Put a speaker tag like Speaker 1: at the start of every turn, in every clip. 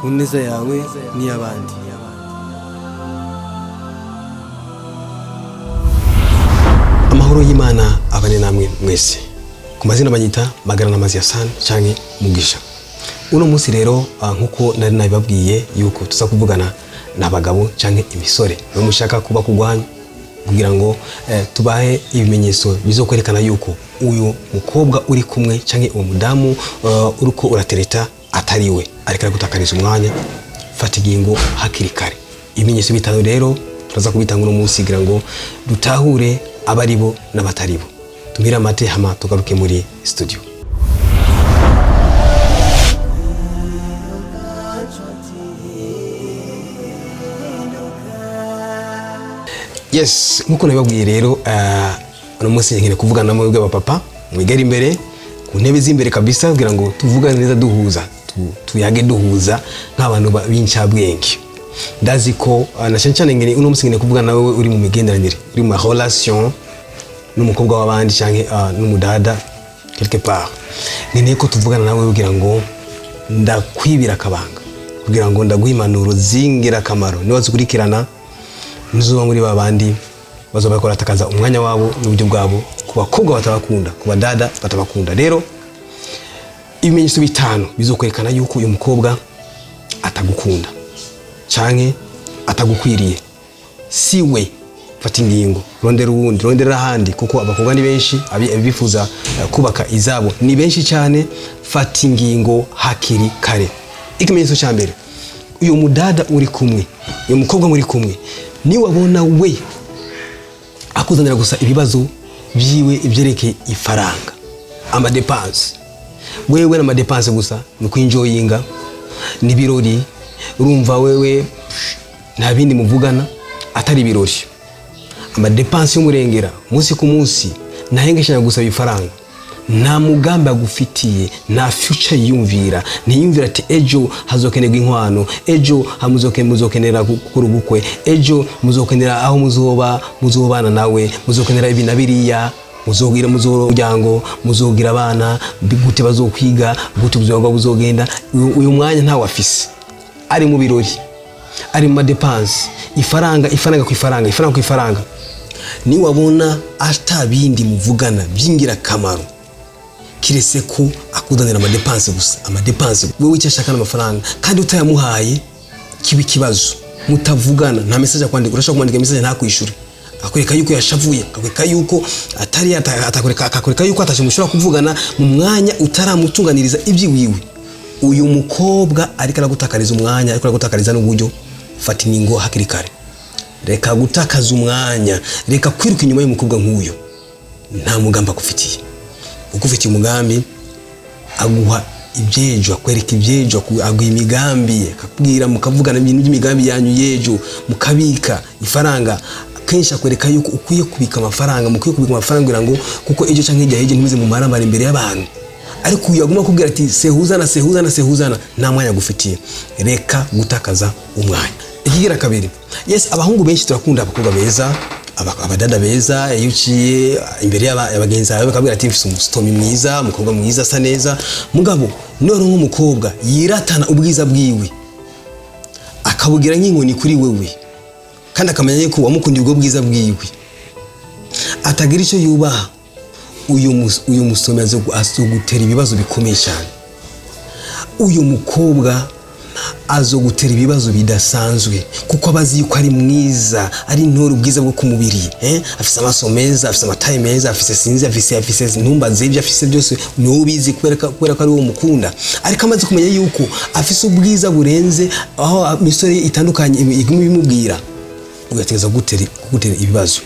Speaker 1: Ku neza yawe n'iy'abandi. Amahoro y'Imana abane namwe mwese. Ku mazina banyita Magara n'amazi ya San canke Mugisha. Uno munsi rero, nkuko nari nabibabwiye yuko tuza kuvugana n'abagabo canke imisore mwe mushaka kuba kugwanya, kugira ngo tubahe ibimenyetso bizokwerekana yuko uyu mukobwa uri kumwe canke uwo mudamu uriko uratereta atari we, ariko aragutakariza umwanya. Fata ingingo hakiri kare. Ibimenyetso bitanu rero turaza kubitanga uno munsi kugira ngo dutahure abaribo n'abataribo. Tumire amate, hama tugaruke muri studio. Yes, nkuko nabibabwiye rero, uno munsi nkeneye kuvugana namwe bw'abapapa. Mwigere imbere ku ntebe z'imbere kabisa kugira ngo tuvugane neza duhuza, tuyage duhuza nk'abantu b'incabwenge. Ndazi ko na cyane cyane ngene uno munsi nkeneye kuvugana nawe uri mu migenderanire, uri mu relation n'umukobwa w'abandi canke n'umudada quelque part. Nkeneye ko tuvugana nawe kugira ngo ndakwibira akabanga, kugira ngo ndaguha impanuro z'ingirakamaro. Niba zikurikirana, ntuzuba muri ba bandi bazoba bariko baratakaza umwanya wabo n'uburyo bwabo ku bakobwa batabakunda, ku badada batabakunda. Rero ibimenyetso bitanu bizokwerekana yuko uyu mukobwa atagukunda canke atagukwiriye, si we. Fata ingingo, rondera uwundi, rondera ahandi, kuko abakobwa ni benshi, abifuza kubaka izabo ni benshi cyane. Fata ingingo hakiri kare. Ikimenyetso cya mbere: uyu mudada uri kumwe, uyu mukobwa muri kumwe, niwabona we akuzanira gusa ibibazo byiwe ibyerekeye ifaranga, ama dépenses, wewe n'ama dépenses gusa, ni kwinjoyinga n'ibirori, urumva wewe nta bindi muvugana atari ibirori, ama dépenses y'umurengera umunsi ku munsi, ntahengeshanya gusaba ifaranga, nta mugambi agufitiye, nta future yiyumvira, ntiyumvira ati ejo hazokenerwa inkwano, ejo muzokenera gukora ubukwe, ejo muzokenera aho muzoba muzobana nawe, muzokenera ibi na biriya, muzogira muzoryango, muzogira abana gute, bazokwiga gute, ubuzima bwabo buzogenda. Uyu mwanya ntawe afise, ari mu birori, ari mu ma dépenses, ifaranga, ifaranga ku ifaranga, ifaranga ku ifaranga. Niwabona ata bindi muvugana by'ingirakamaro kiretse ko akuzanira ama dépenses gusa, ama dépenses, wowe icyo ashaka n'amafaranga, kandi utayamuhaye kiba ikibazo, mutavugana, nta message akwandika, urashobora kumwandika message ntakwishyure, akwereka yuko yashavuye, akwereka yuko atari atakwereka, akakwereka yuko atashye mushobora kuvugana mu mwanya utaramutunganiriza iby'iwiwe. Uyu mukobwa ariko aragutakariza umwanya, ariko aragutakariza n'uburyo. Fata ingingo hakiri kare, reka gutakaza umwanya, reka kwiruka inyuma y'umukobwa nk'uyu. Nta mugambi agufitiye. Ugufitiye umugambi aguha ibyejo, akwereka ibyejo, aguha imigambi, akakubwira, mukavugana ibintu by'imigambi yanyu y'ejo, mukabika ifaranga. Kenshi akwereka yuko ukwiye kubika amafaranga, mukwiye kubika amafaranga kugira ngo kuko ejo cyangwa hirya y'ejo ntimuze mumaramara imbere y'abantu. Ariko uyu aguma akubwira ati sehuzana, sehuzana, sehuzana, nta mwanya agufitiye. Reka gutakaza umwanya. Ikigira kabiri, yes, abahungu benshi turakunda abakobwa beza, abadada beza. Iyo uciye imbere y'abagenzi bawe bakabwira ati mfise umusitomi mwiza, umukobwa mwiza asa neza. Mugabo none nk'umukobwa yiratana ubwiza bwiwe, akabugira nk'inkoni kuri wewe, kandi akamenya yuko wamukundiye ubwo bwiza bwiwe, atagira icyo yubaha, uyu musomi azogutera ibibazo bikomeye cyane. Uyu mukobwa azogutera ibibazo bidasanzwe, kuko aba azi yuko ari mwiza, ari intore, ubwiza bwo ku mubiri, eh? Afise amaso meza, afise amataye meza, afise sinzi, afise ntumbaze, ibyo afise byose niwe ubizi, kubera ko ari wowe umukunda. Ariko amaze kumenya yuko afise ubwiza burenze aho imisore itandukanye iguma ibimubwira, ugategereza kugutera ibibazo.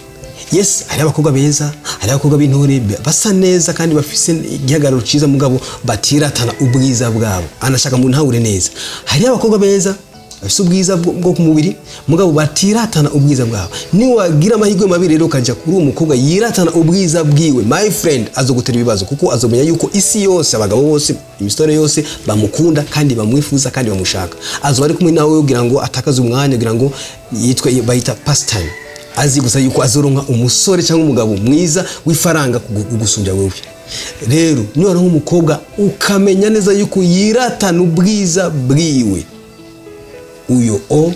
Speaker 1: Yes, hari abakobwa beza, hari abakobwa b'intore basa neza kandi bafise igihagararo cyiza, mugabo batiratana ubwiza bwabo. Anashaka mu ntahure neza, hari abakobwa beza bafise ubwiza bwo ku mubiri, mugabo batiratana ubwiza bwabo. Niwagira amahirwe mabi rero ukaja kuri uwo mukobwa yiratana ubwiza bwiwe, my friend, azogutera ibibazo, kuko azomenya yuko isi yose, abagabo bose, imisore yose bamukunda kandi bamwifuza kandi bamushaka. Azoba ari kumwe nawe kugira ngo atakaze umwanya, kugira ngo yitwe bayita pastime, azi gusa yuko azoronka umusore cyangwa umugabo mwiza w'ifaranga kugusumbya wewe. Rero niba nk'umukobwa ukamenya neza yuko yiratana ubwiza bwiwe. Uyo o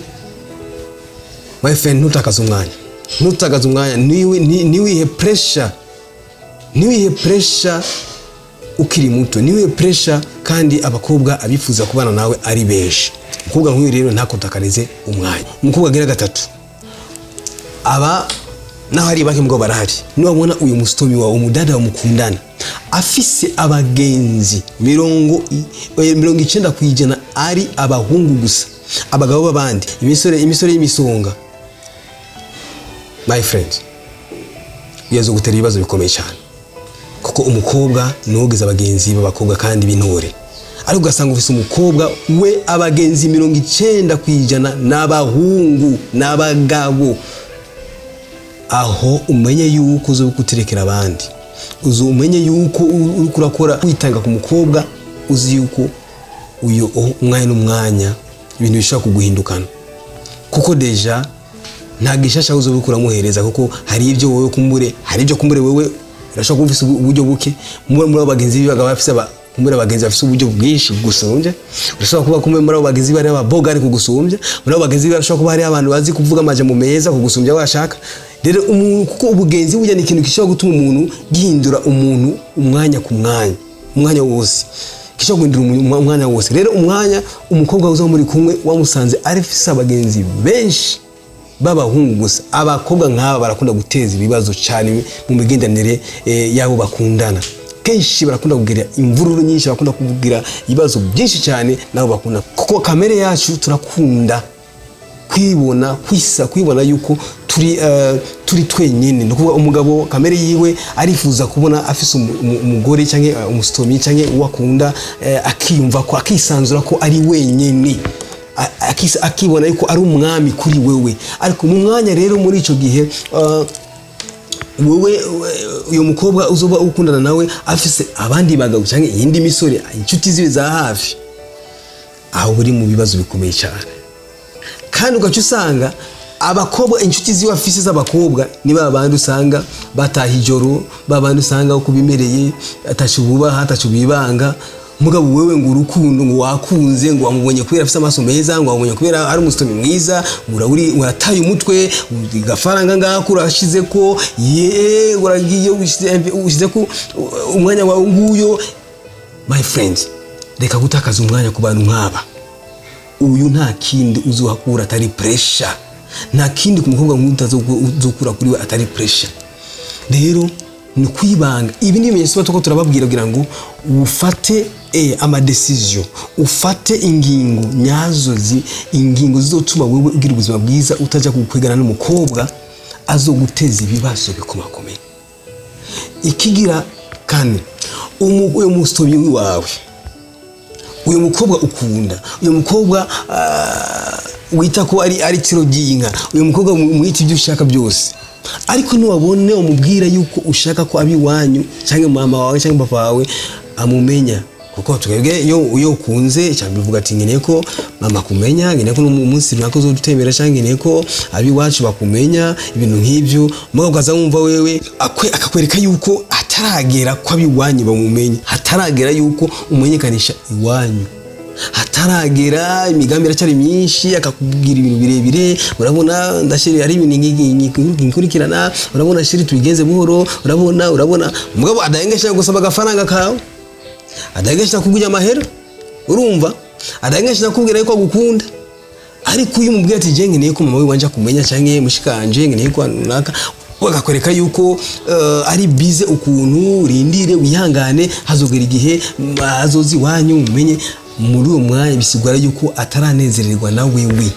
Speaker 1: my friend, ntutakaze umwanya, ntutakaze umwanya, ntiwihe pressure, ntiwihe pressure ukiri muto, niwe pressure. Kandi abakobwa abifuza kubana nawe ari benshi. Umukobwa nk'uyu rero ntakutakarize umwanya. Umukobwa agira gatatu, aba naho ari bake mbwo barahari. Niwabona uyu musitomi wawe, umudada mukundana, afise abagenzi 90% ari abahungu gusa, abagabo b'abandi, imisore y'imisonga, my friend, gutera ibibazo bikomeye cyane, kuko umukobwa nuwogeza abagenzi b'abakobwa kandi b'intore. Ariko ugasanga ufise umukobwa we abagenzi 90% n'abahungu, n'abagabo, aho umenye yuko uzo guterekera abandi, uzo umenye yuko uriko urakora witanga ku mukobwa uzi yuko uyu umwanya n'umwanya ibintu bishobora kuguhindukana, kuko déjà nta gishasha uzoba uriko uramuhereza, kuko hari ibyo wowe kumbure, hari ibyo kumbure wewe urashobora kuba ufise uburyo buke, muri abo bagenzi biwe bakaba bafise kumbure abagenzi bafise uburyo bwinshi kugusumbya. Urashobora kuba kumwe muri abo bagenzi biwe hari ababogari kugusumbya, muri abo bagenzi biwe harashobora kuba hari abantu bazi kuvuga amajambo meza kugusumbya washaka. Rero kuko ubugenzi burya ni ikintu gishobora gutuma umuntu gihindura umuntu umwanya ku mwanya, umwanya wose gishobora guhindura umwanya wose. Rero umwanya umukobwa uza muri kumwe wamusanze arifise abagenzi benshi b'abahungu gusa, abakobwa nk'aba barakunda guteza ibibazo cyane mu migenderanire y'abo bakundana. Kenshi barakunda kugira imvururu nyinshi, barakunda kugira ibibazo byinshi cyane nabo bakunda, kuko kamere yacu turakunda kwibona, kwisa, kwibona yuko turi twenyine. Ni ukuvuga umugabo kamere yiwe arifuza kubona afise umugore cyangwa umusitomi cyangwa uwo akunda, akiyumva ko akisanzura ko ari wenyine, akibona yuko ari umwami kuri wewe. Ariko mu mwanya rero muri ico gihe wewe uyu mukobwa uzoba ukundana nawe afise abandi bagabo cyangwa iyindi misore, inshuti ziwe za hafi, aho uri mu bibazo bikomeye cyane. Kandi ugaca usanga abakobwa inshuti ziwe afise z'abakobwa ni ba bandi usanga bataha ijoro, ba bandi usanga uko bimereye atacu bubaha, atacu bibanga. Mugabo wewe ngo urukundo, ngo wakunze, ngo wamubonye kubera afise amaso meza, ngo wamubonye kubera ari umusitomi mwiza, uri urataye umutwe, gafaranga ngako urashize ko ye uragiye ushize ko umwanya wawe nguyo. My friend, reka gutakaza umwanya ku bantu nk'aba. Uyu nta kindi uzohakura atari pressure, nta kindi ku mukobwa nk'uyu uzokura kuri we atari pressure. Rero ni kwibanga. Ibi ni ibimenyetso tuba turiko turababwira kugira ngo ufate ama décision, ufate ingingo nyazo, ingingo zizotuma wewe ugira ubuzima bwiza, utajya kukwigana n'umukobwa azoguteza ibibazo bikomakomeye. Ikigira kane, uyu musitomi wawe, uyu mukobwa ukunda, uyu mukobwa wita ko ari tiro ry'inka, uyu mukobwa mwita ibyo ushaka byose, ariko niwabone umubwira yuko ushaka ko abi iwanyu cyangwa mama wawe cyangwa papa wawe amumenya, kuko twebwe iyo ukunze cyangwa bivuga ati nkeneye ko mama kumenya, nkeneye ko n'umunsi runaka uzodutembera, cyangwa nkeneye ko ab'iwacu bakumenya, ibintu nk'ibyo, mugabo ukaza wumva wewe akakwereka yuko hataragera ko ab'iwanyu bamumenya, hataragera yuko umumenyekanisha iwanyu, hataragera, imigambi iracyari myinshi, akakubwira ibintu birebire: "Urabona ndashiri hari ibintu nkurikirana, urabona chéri tubigenze buhoro, urabona." Mugabo adahengesha gusaba agafaranga kawe, adahengesha kugunya amahera, urumva, adahengesha kubwira yuko agukunda. Ariko iyo umubwira ati je nkeneye ko mama wiwanje akumenya canke mushikanje, nkeneye ko runaka, bagakwereka yuko ari bize ukuntu, rindire wihangane, hazogera igihe azoza iwanyu mumenye. Muri uwo mwanya bisigura yuko ataranezererwa na wewe,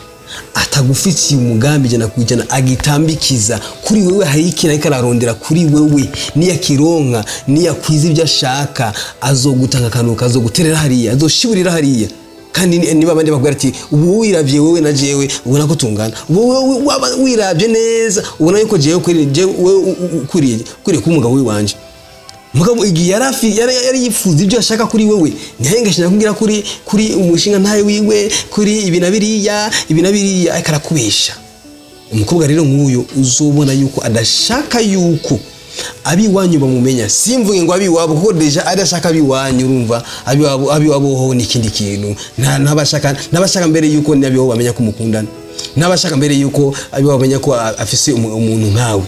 Speaker 1: atagufitiye umugambi 100%, agitambikiza kuri wewe. Hari ikintu ariko ararondera kuri wewe, niyakironka, niyakwiza ibyo ashaka, azogutanga akantu, kazoguterera hariya, azoshiburira hariya. Kandi niba abandi bakubwira ati ubu wiravye wewe na jewe ubona ko tungana, ubu wewe waba wiravye neza ubona yuko jewe kweri jewe wewe ukwiriye kuba umugabo wiwanje. Mugabo igihe yari yifuza ibyo ashaka kuri wewe, ntiyahengesha kubwira kuri umushinga ntaye wiwe, kuri ibi na biriya, ibi na biriya, ariko arakubesha. Umukobwa rero nk'uyu uzobona yuko adashaka yuko Abiwanyu bamumenya, simvuge ngo abiwabo, kuko déjà adashaka abiwanyu. Urumva, abiwabo ho ni ikindi kintu. Ntabashaka mbere yuko n'abiwabo bamenya ko mukundana, ntabashaka mbere yuko abiwabo bamenya ko afise umuntu nkawe.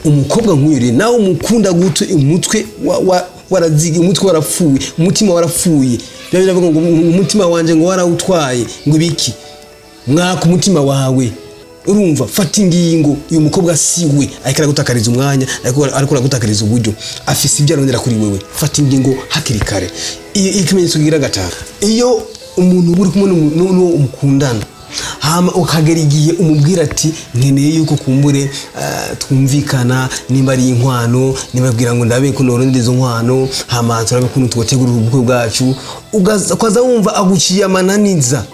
Speaker 1: Umukobwa nk'uyu rero, nawe umukunda gute, umutwe waraziga, umutwe warapfuye, umutima warapfuye. Bya biravuga ngo umutima wanje ngo warawutwaye, ngo ibiki mwaka umutima wawe. Urumva, fata ingingo. Uyu mukobwa si we, ariko aragutakariza umwanya, ariko aragutakariza uburyo, afise ibyo arondera kuri wewe. Fata ingingo hakiri kare. Iyo ikimenyetso kigira gatanu, iyo umuntu uba uri kumwe n'uwo mukundana, hama ukagera igihe umubwira ati: "Nkeneye yuko kumbure twumvikana nimba ari inkwano, nibabwira ngo ndabe ko norondera izo nkwano, hama turabe ukuntu twotegura ubukwe bwacu." Ukaza wumva aguciye amananiza,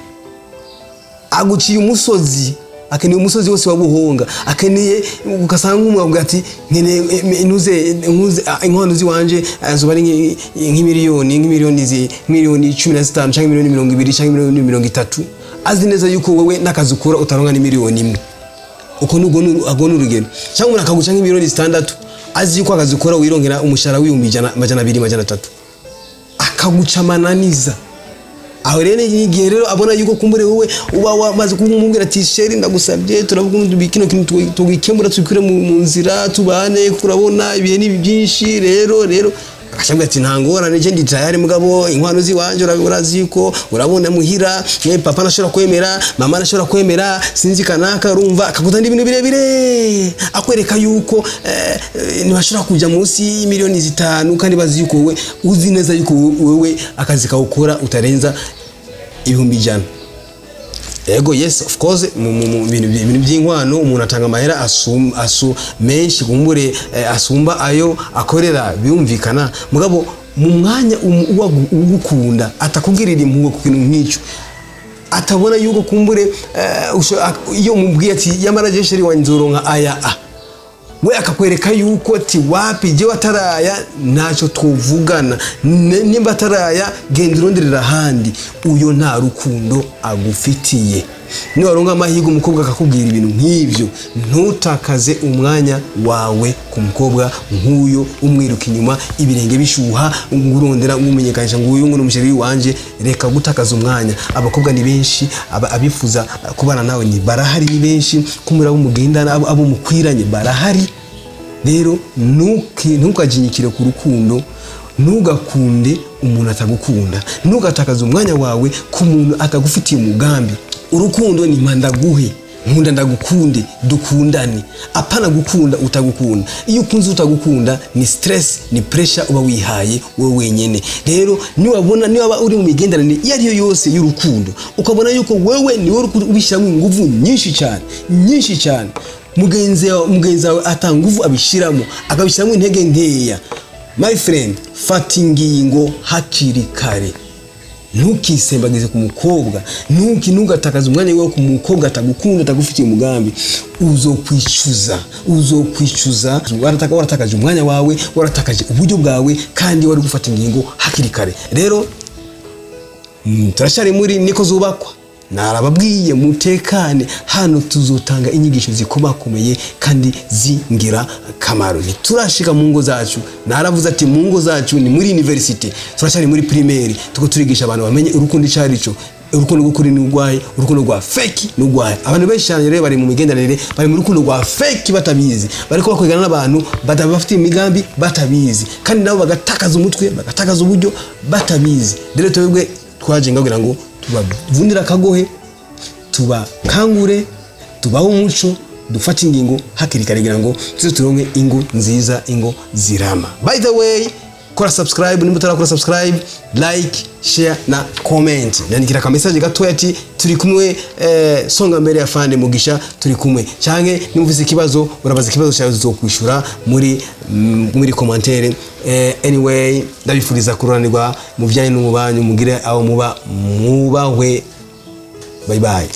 Speaker 1: aguciye umusozi, akeneye umusozi wose wa Buhonga, akeneye. Ugasanga nk'umwe ati: "Nkeneye ntuze nkuze inkwano ziwanje zoba ari nk'imiliyoni 15 canke miliyoni 20 canke miliyoni 30," azi neza yuko wewe n'akazi ukora utaronka n'imiliyoni 1. Uko nubwo urwo ni urugero. Cyangwa umuntu akaguca nk'imiliyoni 6, azi yuko akazi ukora wirongera umushahara w'200,000, 200, 300, akaguca amananiza. Aho rero ni igihe rero abona yuko kumbure wowe uba wamaze kumubwira ati: "Chéri, ndagusabye, turavuga kino kintu tugikemura, tubikure mu nzira, tubane, kuko urabona ibihe ni byinshi." Rero akashabwa ati: "Nta ngorane, je ndi tayari, mugabo inkwano ziwanje urazi ko urabona muhira papa nashobora kwemera, mama nashobora kwemera, sinzi kanaka." Urumva, akakuzana ibintu birebire, akwereka yuko ntibashobora kuja munsi y'imiliyoni 5, kandi bazi yuko wowe uzi neza yuko wewe akazi kawukora utarenza 100,000. Ego, yes, of course, mu bintu by'inkwano umuntu atanga amahera asu menshi kumbure asumba ayo akorera, birumvikana. Mugabo mu mwanya ugukunda atakugirira impuhwe ku kintu nk'icyo, atabona yuko kumbure iyo umubwiye ati: "Yamara je chéri wanje nzoronka aya a," we akakwereka yuko ati: "Wapi, jewe ataraya ntacyo twuvugana, nimba ataraya genda uronderera ahandi." Uyo nta rukundo agufitiye. Niwaronka amahirwe umukobwa akakubwira ibintu nk'ibyo, ntutakaze umwanya wawe ku mukobwa nk'uyo, umwiruka inyuma, ibirenge bishuha, urondera umumenyekanisha ngo uyu ngo ni umu chéri wanje. Reka gutakaza umwanya. Abakobwa ni benshi, abifuza kubana nawe ni barahari, ni benshi. Kumura abo mugendana, abo mukwiranye barahari. Rero ntukajinyikire ku rukundo, ntugakunde umuntu atagukunda, ntugatakaze umwanya wawe ku muntu atagufitiye umugambi. Urukundo ni mpandaguhe, nkunda ndagukunde, dukundane, apana gukunda utagukunda. Iyo ukunze utagukunda ni stress, ni pressure uba wihaye wowe wenyene. Rero niwabona, niwaba uri mu migenderanire iyo ariyo yose y'urukundo, ukabona yuko wewe ni wowe ubishyiramo ingufu nyinshi cyane, nyinshi cyane, mugenzi wawe ata nguvu abishyiramo, akabishyiramo intege nkeya, my friend, fata ingingo hakiri kare. Ntukisembagize ku mukobwa, ntugatakaze umwanya wawe ku mukobwa atagukunda, atagufitiye umugambi. Uzokwicuza, uzokwicuza. Waratakaje umwanya wawe, waratakaje uburyo bwawe, kandi wari gufata ingingo hakiri kare. Rero turacyari muri niko zubakwa. Narababwiye mutekane, hano tuzotanga inyigisho zikomakomeye kandi z'ingirakamaro. Ntiturashika mu ngo zacu. Naravuze ati mu ngo zacu ni muri université, turacyari muri primaire, tuko turigisha abantu bamenye urukundo icyo ari cyo, urukundo rw'ukuri n'urwaye, urukundo rwa fake n'urwaye. Abantu benshi cyane rero bari mu migenderanire, bari mu rukundo rwa fake batabizi, bariko bakwigana n'abantu bafite imigambi batabizi, kandi nabo bagatakaza umutwe, bagatakaza uburyo batabizi. Rero twebwe twaje kugira ngo tubavunire akagohe, tubakangure, tubahe umuco, dufate ingingo hakiri kare kugira ngo tuze turonke ingo nziza, ingo zirama. By the way, kora subscribe nimba utarakora subscribe, like, share na comment. Nyandikira ka message gatoya ati: "Turi kumwe, songa mbere ya fande Mugisha, turi kumwe." Canke nimba ufise ikibazo, urabaza ikibazo cyawe, tuzokwishura muri commentaire. Anyway, ndabifuriza kururanirwa mu bijyanye n'umubanyu, mugire aho muba mwubahwe. Bye bye.